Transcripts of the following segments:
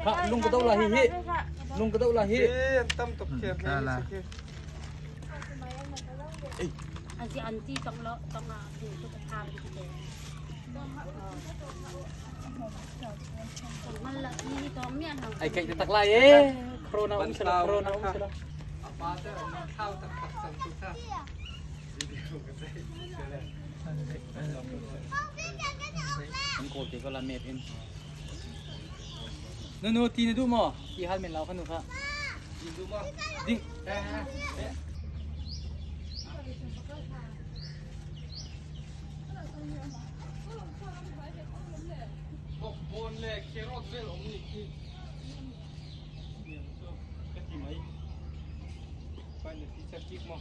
Kha lung ka do la hi hi. Lung ka do la hi. An tam tuk thiam Kala. Azi anti tong lo tong a tu tu ka tham te. Man la ni tong mi an Ai kai tak lai e. Corona um sala corona um sala. Apa te thau tak tak sang tu kha. Video ka sai. An kawl te ko la map in. Nu nu ti na du maw? Ti hal men lau kha nu kha. Du ma. Ding. Bok bon le carrot vel om ni ki. Ka ti mai. Pai na ti cha kik mo.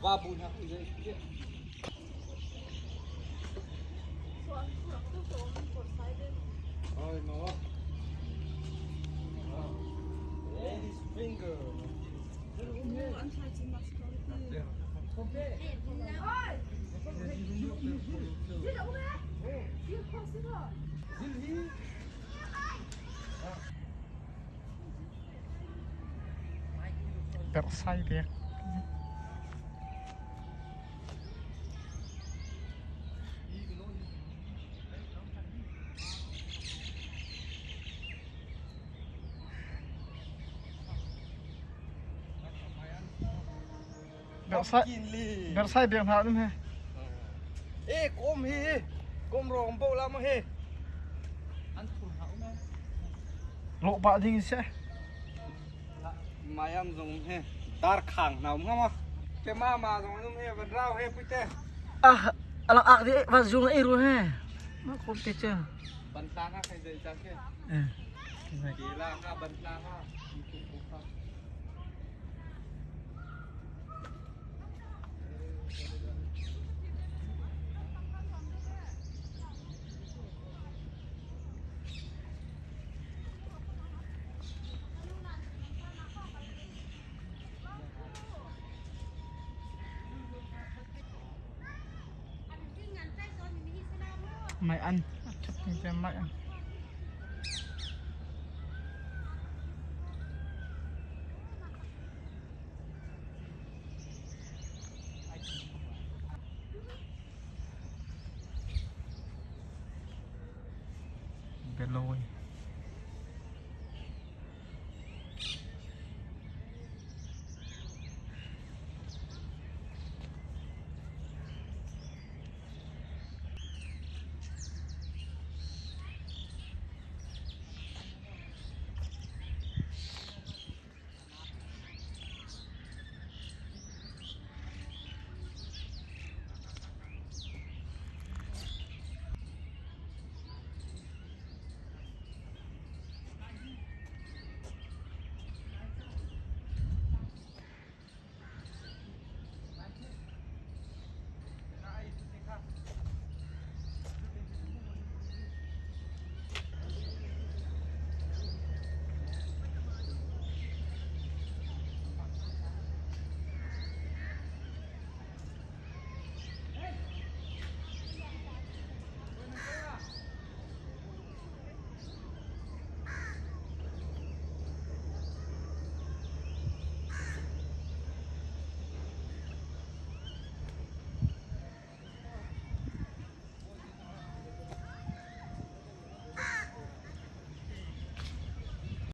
Va bu na ku zai. Oi no. Lady's finger. Persai pek. Bersai biak hna dum he. E kom hi kom rong bo la ma he. Lawh pah ding seh. Mayam zong he dar khang hna um ma. Ke ma ma zong um he van rau he puite. Ah alak ak di va zung ei ru he. Ma kom te che. Ban tla ha khai dei cha ke. Eh. Ke la ha ban tla ha. Mai ăn, chắc mình mai ăn. Beloy.